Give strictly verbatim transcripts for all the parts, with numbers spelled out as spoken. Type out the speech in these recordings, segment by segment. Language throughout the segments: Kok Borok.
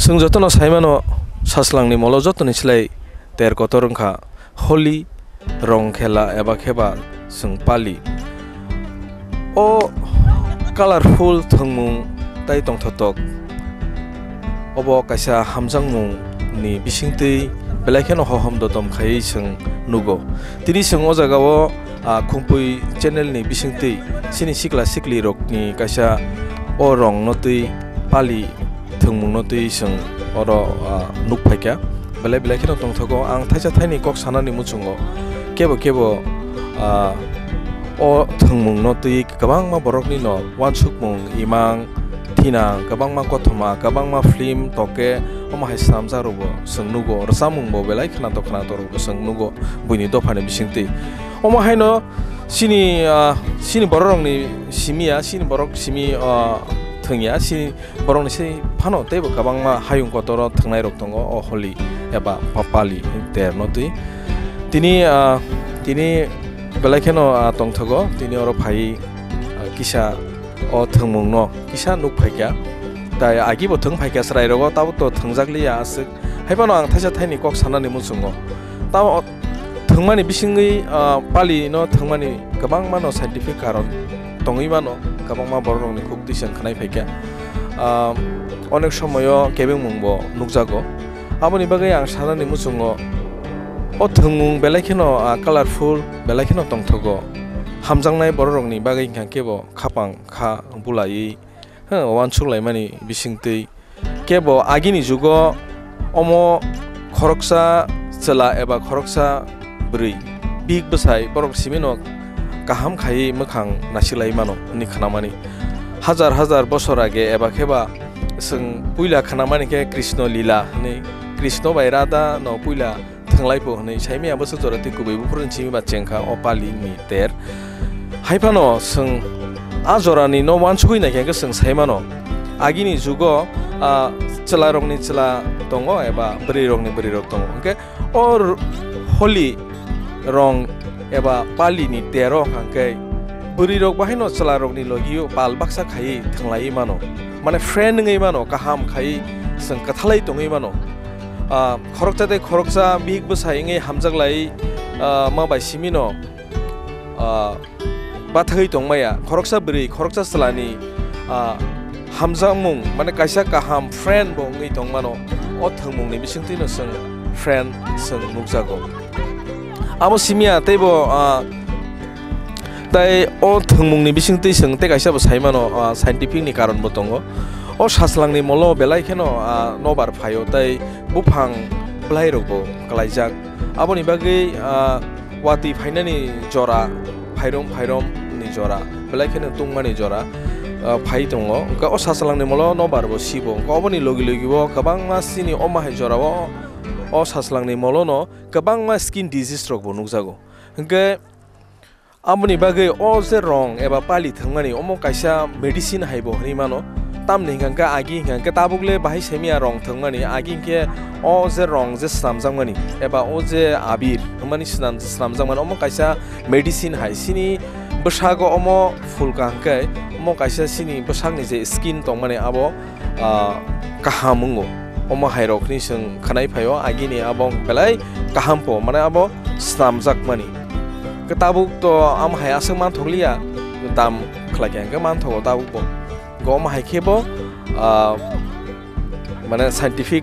Chwng jotono sai mano, Sajlangni molo jotoni slai ter kotor wngkha Holi, rong khela eba kheba chwng pali. O colorful thwngmung tai tongthotok, obo kaisa hamjakmungni bisingtwi belai kheno hohom dodom khaiwi chwng nugo. Tini chwng o jagao, ah, Khumpui channel ni bisingtwi chini sikla sikli rokni kaisa o rong no twi pali thwngmung no twi chwng oro, ah, nuk phaikha. Belai belai kheno tongthogo. Ang thaisa thaini kok sanani muchungo kebo kebo, ah, o thwngmung no twi kwbangma borokni no uansukmung, imang, thinang, kwbangma kothoma, kwbangma film, toke, omo hai swnamjak rokbo chwng nugo, rwchapmungbo belai khwnatok khwnatok rokbo chwng nugo buini dophani bisingtwi. Omo haino chini, ah, chini borok rokni simi ya, chini borok simi, ah, thwngya, chini borokni se phano teibo kwbangma hayung kotoro thwngnai rok tongo o Holi eba pa-, pali ter no twi. Tini, ah, tini belai kheno, ah, tongthogo, tini oro phai, ah, kisa o thwngmung no kisa nuk phaikha. Tai agi bo thwng phaikha chwrai rogo, tabuk to thwngjak liya aswk. Hai phano ang thaisa thaini kok sanani muchungo. Tamo thwngmani bisingwi, ah, pali no thwngmani kwbangma no scientific karon tongwi mano, kwbangma borok rokni khuk twi chwng khwnai phaikha. Ah, onek somoyo kebengmung bo nukjago. Aboni bagwi ang sanani muchungo o thwngmung belai kheno, ah, colorful, belai kheno tongthogo. Hamjaknai borok rokni bagwi hwnkha khe bo khapang kha bulaiwi, huh, uansuk laimani bisingtwi. Kebo agini jugo omo khoroksa chwla eba khoroksa bwrwi, bihik bwsai borok simino kaham khaiwi mwkhang nasiklai mano hwnwi khnamani. Hajar hajar bosor age eba kheba chwng puila khnamani khe Krishna Lila hwnwi, Krishna bai Radha no puila thwnglai pho hwnwi saimaya bwswk jora tei kubui buphuruni simi ba chengkha o pali ni ter. Hai phano chwng a jorani no uansugwi naikha hwnkhe chwng sai mano, agini jugo, ah, chwla rokni chwla tongo eba bwrwi rokni bwrwi rok tongo. Hwnkhe o r-, Holi rong eba pali ni ter o hwnkha hwnkhe bwrwi rok bahaino chwla rokni logio pal baksa khaiwi thwnglaiwi mano. Mane friend wngwi mano, kaham khaiwi chwng kwthalai tongwi mano. Ah, khoroksa tei khoroksa bihik bwsai wngwi hamjak lai, ah, ma bai simi no, ah, bathagwi tongmaya. Khoroksa bwrwi, khoroksa chwlani, ah, hamjakmung, mane kaisa kaham friend bo wngwi tongmano. O thwngmungni bisingtwino chwng friend chwng nukjago. Abo simiya teibo, ah, tai o thwngmungni bisingtwi chwng tei kaisa bo sai mano, ah, scientific ni karon bo tongo. O Sajlangni molo belai kheno, ah, nobar phaio tei buphang bwlai rokbo kwlaijak. Aboni bagwi, ah, watwi phainani jora, phairom phairom ni jora, belai kheno tungmani jora, ah, phai tongo. Hwnkhe o Sajlangni molo nobar bo sibo. Hwnkhe oboni logi logi bo kwbangma chini omo hai jorao o Sajlangni molo no kwbangma skin disease rok bo nukjago. Hwnkhe aboni bagwi o je rong eba pali thwngmani omo kaisa medicine hai bo hwnwi mano. Tamni hwnkha hwnkhe agi hwnkha hwnkhe tabuk le bahai semiya rong thwngmani, agi hwnkhe o je rong je swnamjakmani eba o je abir hwnmani swnam-, swnamjakmani omo kaisa medicine hai. Chini bwsago omo phulka hwnkhe omo kaisa chini bwsakni je skin tongmani abo, ah, kaham wngo. Omo hai rok hwnwi chwng khwnai phaio, agini abo belai kaham po, mane abo swnamjakmani. Khe tabuk to amo hai aswk manthokliya, dam khlai khe hwnkhe manthogo tabuk bo. Hwnkhe omo hai khe bo, ah, mane scientific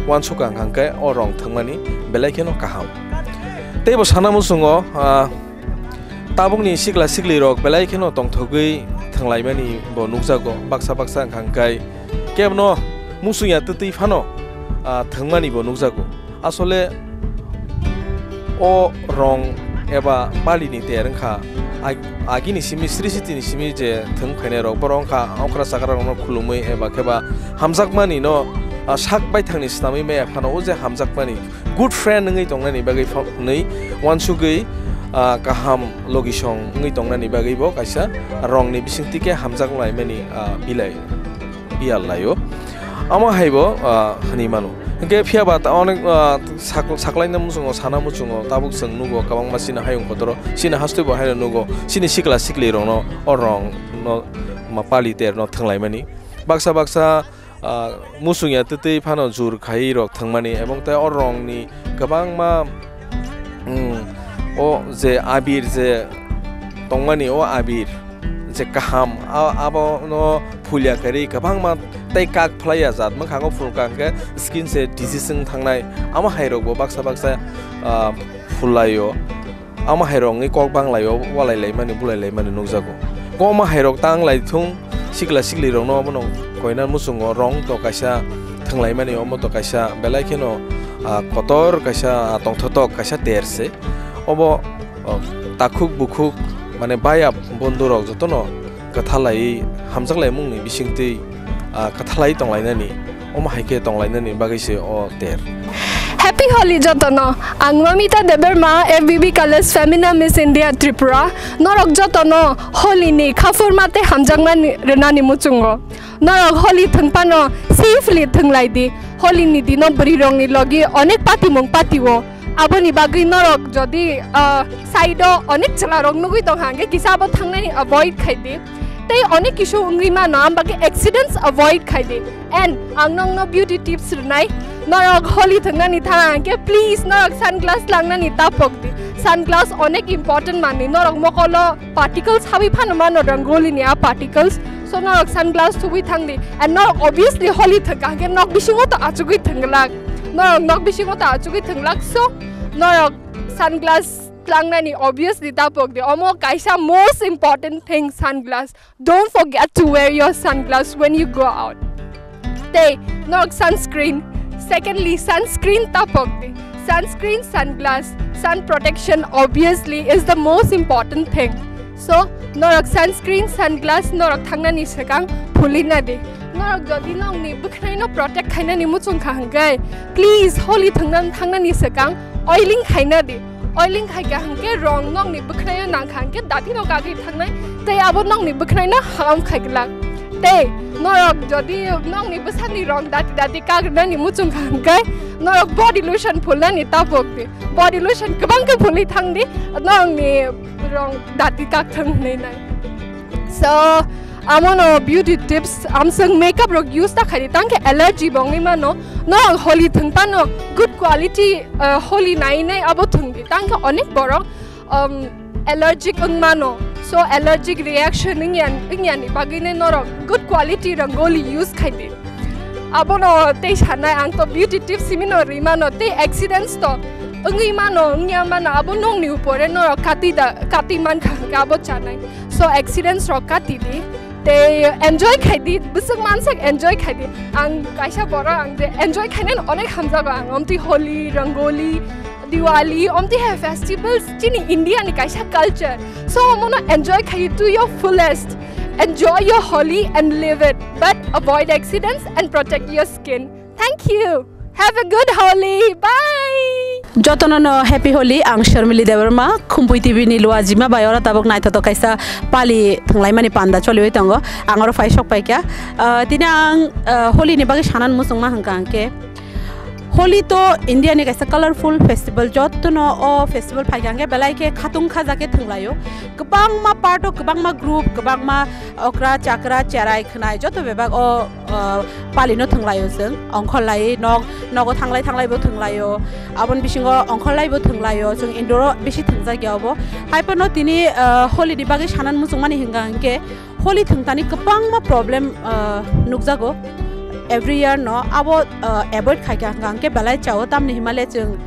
uansukha hwnkhe o rong thwngmani belai kheno kaham. Tei bo sana muchungo, ah, tabukni sikla sikli rok belai kheno tongthogwi thwnglaimani bo nukjago, baksa baksa wngkha hwnkhe kebno muchungya twtwi phano, ah, thwngmani bo nukjago. Asole o rong eba pali ni ter wngkha ag-, agini simi, sri siti ni simi je thwng phainai rok, borok wngkha okra chakra rokno khulumwi eba kheba hamjakmani no, ah, sak baithang ni swnamwi maya phano o je hamjakmani good friend wngwi tongnani bagwi pha-, hwnwi uansugwi, ah, kaham logisong wngwi tongnani bagwi bo kaisa rongni bisingtwi khe hamjak laimani, ah, bilai, biyal laio. Amo hai bo, ah, hwnwi mano. Hwnkhe phiya ba ta onek, ah, sak-, saklaina muchungo, sana muchungo, tabuk chwng nugo kwbangma chini hayung kotoro, chini hasteo bo haino nugo, chini sikla sikli rokno o rong no ma pali ter no thwnglaimani. Baksa baksa ah, muchungya twtwi phano jur khai rok thwngmani, ebong tei o rongni kwbangma, mm, o je abir je tongmani, o abir je kaham, a-, abono phulya karwi kwbangma tei kak phlaiya jat mwkhango phulka hwnkhe skin se disease wng thangnai, amo hai rokbo baksa baksa, ah, phul laio. Amo hai rok wngwi kok bang laio, walai laimani, bulai laimani nukjago. Kwbangma hai rok tang lai thung, sikla sikli rokno obono koina muchungo rong to kaisa thwnglaimani, omo to kaisa belai kheno, ah, kotor kaisa, ah, tongthotok kaisa ter se. Obo, oh, takhuk bukhuk, mane baya bondhu rok jotono kwthalai hamjaklaimungni bisingtwi, ah, kwthalai tonglainani, omo hai khe tonglainani bagwi se o ter. Happy Holi jotono, ang Mamita Debbarma, F B B College Femina Miss India Tripura. Norok jotono Holi ni khaphurma tei hamjakma ni, rwnani muchungo. Norok Holi thwngphano safely thwnglai di. Holi ni dino bwrwi rokni logi onek patimung patio. Aboni bagwi norok jodi, ah, side o onek chwla rok nugwi tong hangkhe kisa abo thangnani avoid khai di. Tei onek kisu wngwi mano, am bagwi accidents avoid khai di. And ang nokno beauty tips rwnai, norok Holi thwngnani thang hangkhe please norok sunglass langnani ta pok di. Sunglass onek important manwi, norok mokolo particles habwi phano mano rangoli ni a particles. So norok sunglass thubwi thang di. And norok obviously Holi thwngkha hwnkhe nok bisingo to achugwi thwngwlak. Norok nok bisingo to achugwi thwngwlak. So norok sunglass tlangnani obviously ta pok di. Omo kaisa most important thing, sunglass. Don't forget to wear your sunglass when you go out. Tei norok sunscreen. Secondly, sunscreen ta pok di. Sunscreen, sunglass, sun protection obviously is the most important thing. So, norok sunscreen, sunglass norok thangnani swkang phulina di. Norok jodi nokni bwkhwnaino protect khainani muchung kha hwnkhe, please Holi thwngna-, thangnani swkang oiling khaina di. Oiling khaikha hwnkhe rong nokni bwkhwnaio nangkha hwnkhe dati no kagwi thangnai tei abo nokni bwkhwnaino harm khaiglak. Tei norok jodi nokni bwsakni rong dati dati kagrwnani muchung kha hwnkhe norok body lotion phulnani ta pok di. Body lotion kwbang khe phulwi thang di, nokni rong dati kak thang hwnwi nai. So, amono beauty tips, amswk makeup rok use ta khaidi, tangkhe allergy bo wngwi mano. Norok Holi thwng phano good quality, uh, Holi nai nai abo thwng di. Tangkhe onek borok, um, allergic wng mano. So, allergic reaction wngya, wngya ni bagwi nai norok good quality rangoli use khaidi. Abono tei sanai ang to beauty tips simino rwi mano, tei accidents to wngwi mano, wngya mano, abo nokni upore norok kati da, kati mankha hwnkhe abo chanai. So accidents rok kati di, tei enjoy khai di, bwswk mansak enjoy khai di. Ang kaisa borok, ang je enjoy khainani onek hamjago ang, omtwi Holi, Rangoli, Diwali, omtwi hai festivals chini India ni kaisa culture. So omono enjoy khai to your fullest. Enjoy your Holi and live it, but avoid accidents and protect your skin. Thank you. Have a good Holi. Bye. Jotono no happy Holi, ang Sharmili Debbarma, Khumpui T V ni luajima bai oro tabuk naithotok kaisa pali thwnglaimani panda choliwi tongo. Ang oro phai sok paikha. Ah, tini ang, ah, Holi ni bagwi sanan muchungma hwnkha hwnkhe, Holi to India ni kaisa colorful festival, jotono o festival phaikha hwnkhe belai khe khatung khaja khe thwnglaio. Kwbangma part o, kwbangma group, kwbangma okra, chakra, cherai, khwnai joto bebak o, o, palino thwnglaio chwng. Ongkhorlai nok, nogo thanglai thanglaibo thwnglaio. Aboni bisingo ongkhorlaibo thwnglaio. Chwng indoor o bisi thwngjak ya obo. Hai phano tini, o, Holi ni bagwi sanan muchungmani hwnkha hwnkhe Holi thwngtani kwbangma problem, o, nukjago every year no. Abo, o, avoid khaikha hwnkha hwnkhe belai chao, tamni himale chwng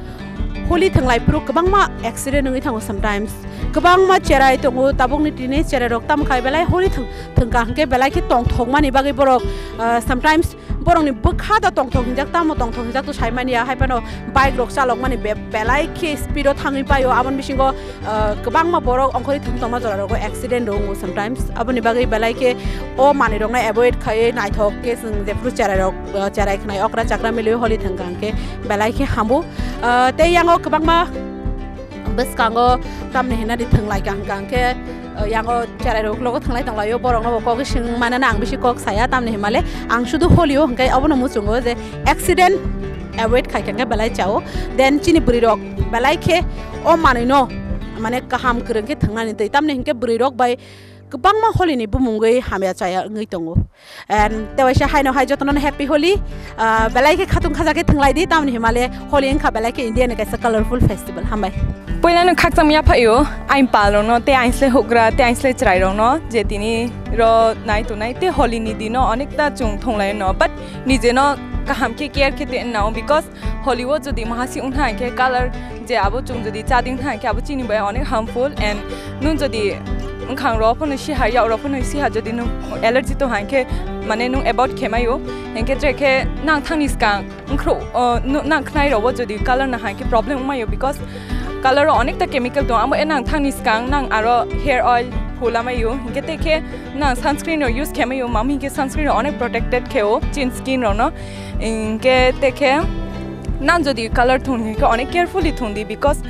Holi thwnglai phuru kwbangma accident wngwi thango sometimes. Kwbangma cherai tongo, tabukni tini cherai rok tamo khai belai Holi thwng-, thwngkha hwnkhe belai khe tongthokmani bagwi borok, ah, sometimes borokni bwkha da tongthok hinjak, tamo tongthok hinjak to saimani ya, hai phano bike rok chalokmani be-, belai khe speed o thangwi paio, aboni bisingo, ah, kwbangma borok ongkhorwi thwng tongma jora rogo accident rongo sometimes, aboni bagwi belai khe o manwi rokno avoid khaiwi naithok khe chwng jephuru cherai rok, ah, cherai khwnai okra chakra miliwi Holi thwngkha hwnkhe belai khe hambu. Ah, tei yango kwbangma bwskango tamni hinani thwnglaikha hwnkha hwnkhe, ah, yango cherai rok logo thwnglai tonglaio, borokno bo kok swng manana ang bisi kok saya, tamni himale ang sudu Holi o hwnkhe obono muchungo je accident avoid khaikha hwnkhe belai chao, then chini bwrwi rok belai khe o manwi no mane kaham kwrwng khe thwngnani twi, tamni hinkhe bwrwi rok bai kwbangma Holi ni bumungwi hamya chaya wngwi tongo. And tewaisa haino hai jotono happy Holi, ah, belai khe khatung khaja khe thwnglai di, tamni himale Holi wngkha belai khe India ni kaisa colorful festival. Hambai. Puilano khakchang yaphaio, ain pal rokno, te ain sle hukra, te ain sle chwrai rokno, je tini ro nai tonai, te Holi ni dino onekta chung thwnglai no, but nije no kaham khe care khe te nao, because Holi o jodi mahasi wngkha hwnkhe color je abo chung jodi chading kha hwnkhe abo chini bai onek harmful, and nung jodi wngkhang rok phano siha, yak rok phano siha, jodi nung allergy tong hwnkhe mane nung avoid khe maio, hwnkhe tre khe nang thangni swkang wngkhro, o, nu-, nang khnai rok o jodi color na hwnkhe problem wngmaio, because color o onekta chemical tong, amo e nang thangni swkang nang aro hair oil phula maio, hwnkhe te khe nang sunscreen rok use khe maio, mamo hwnkhe sunscreen rok onek protected khe o chin skin rok no. Hwnkhe te khe nang jodi color thung hwnkhe onek carefully thung di, because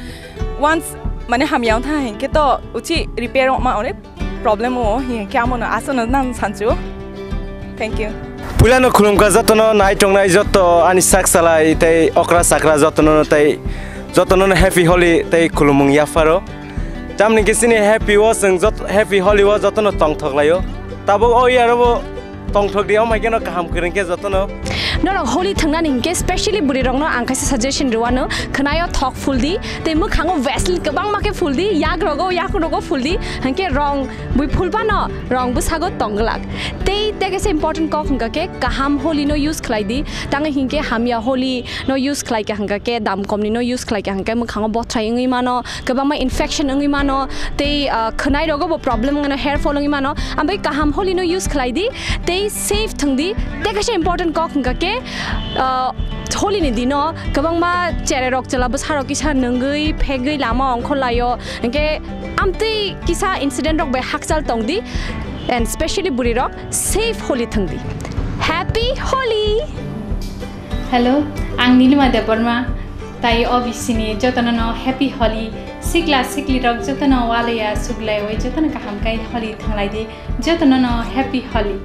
once mane hamya wng tha hwnkhe to uchi repair wngma onek problem o, hwnkhe amo no aswk no nang sanchu. Thank you. Puilano khulumkha jotono nai tongnai joto ani sak salai tei okra sakra jotono tei jotono happy Holi tei khulumung yapharo. Tamni khe chini happy o chwng jot-, happy Holi o jotono tongthok laio. Tabuk o year o bo tongthok di, o mai kheno kaham kwrwng khe jotono. Norok Holi thwngnani hinkhe specially bwrwi rokno ang kaisa suggestion rwano, khwnaio thok phul di, tei mwkhango Vaseline kwbangma khe phul di, yak rogo, yak rogo phul di, hinkhe rong bui phul phano rong bwsago tong glak. Tei tei kaisa important kok hwnkha khe kaham Holi no use khlai di, tangwi hinkhe hamya Holi no use khlai kha hwnkha khe, dam komni no use khlai kha hwnkha khe mwkhango bothrai wngwi mano, kwbangma infection wngwi mano, tei, ah, khwnai rogo bo problem wngwi mano, hair fall wngwi mano, ambai kaham Holi no use khlai di, tei safe thwng di, tei kaisa important kok hwnkha khe, ah, Holi ni dino kwbangma cherai rok chwla bwsa rok kisa nungwi phegwi lama ongkhor laio, hinkhe amtwi kisa incident rok bai hakchal tong di, and specially bwrwi rok safe Holi thwng di. Happy Holi! Hello, ang Nilima Debbarma. Tai O B C ni jotono no happy Holi. Sikla sikli rok jotono walaya suglaiwi jotono kaham kai Holi thwnglai di. Jotono no happy Holi.